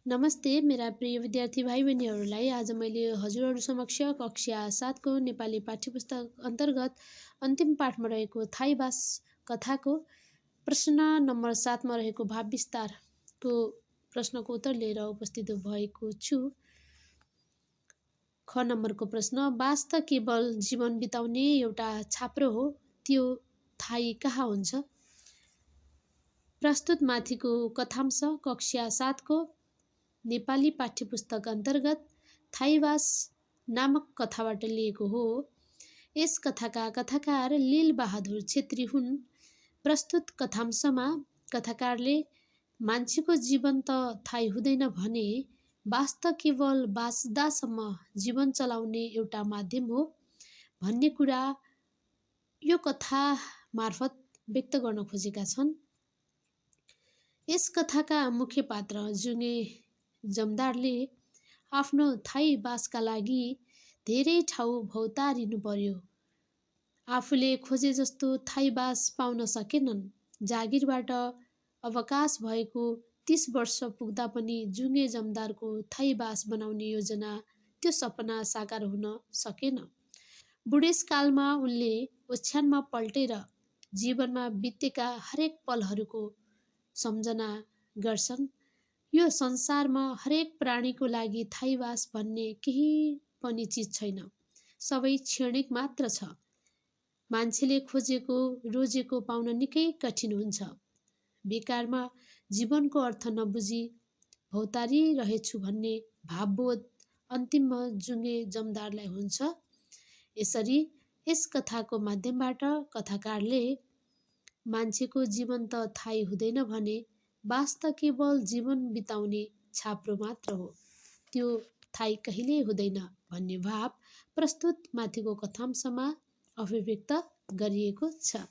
नमस्ते मेरा प्रिय विद्यार्थी भाइ बहिनीहरूलाई आज मैले हजुरहरू समक्ष कक्षा 7 को नेपाली पाठ्यपुस्तक अन्तर्गत अन्तिम पाठमा रहेको थाइबास कथाको प्रश्न नम्बर 7 मा रहेको भाव विस्तारको प्रश्नको उत्तर लिएर उपस्थित भएको छु। ख नम्बरको प्रश्न, बास त केवल जीवन बिताउने एउटा छाप्रो हो, त्यो थाई कहाँ हुन्छ? प्रस्तुत माथिको कथांश कक्षा 7 को नेपाली पाठ्यपुस्तक अन्तर्गत थाइबास नामक कथाबाट लिएको हो। यस कथाका कथाकार लील बहादुर छेत्री हुन्। प्रस्तुत कथांशमा कथाकारले मान्छेको जीवन त थाई हुँदैन भने बास त केवल बाँच्दासम्म जीवन चलाउने एउटा माध्यम हो भन्ने कुरा यो कथा मार्फत व्यक्त गर्न खोजेका छन्। यस कथाका मुख्य पात्र जुंगे जमदारले आफ्नो थाई बासका लागि धेरै ठाउँ भौतारिनु पर्यो। आफूले खोजे जस्तो थाई बास पाउन सकेनन्। जागिरबाट अवकाश भएको 30 वर्ष पुग्दा पनि जुंगे जमदारको थाई बास बनाउने योजना, त्यो सपना साकार हुन सकेन। बुढेसकालमा उनले ओछ्यानमा पल्टेर जीवनमा बितेका हरेक पलहरूको सम्झना गर्छन्। यो संसारमा हरेक प्राणीको लागि थाइबास भन्ने केही पनि चिज छैन, सबै क्षणिक मात्र छ। मान्छेले खोजेको रोजेको पाउन निकै कठिन हुन्छ। बेकारमा जीवनको अर्थ नबुझी भौतारी रहेछु भन्ने भावबोध अन्तिममा जुंगे जमदारलाई हुन्छ। यसरी यस कथाको माध्यमबाट कथाकारले मान्छेको जीवन त थाई हुँदैन भने बास त केवल जीवन बिताउने छाप्रो मात्र हो, त्यो थाई कहिले हुँदैन भन्ने भाव प्रस्तुत माथिको कथांशमा अभिव्यक्त गरिएको छ।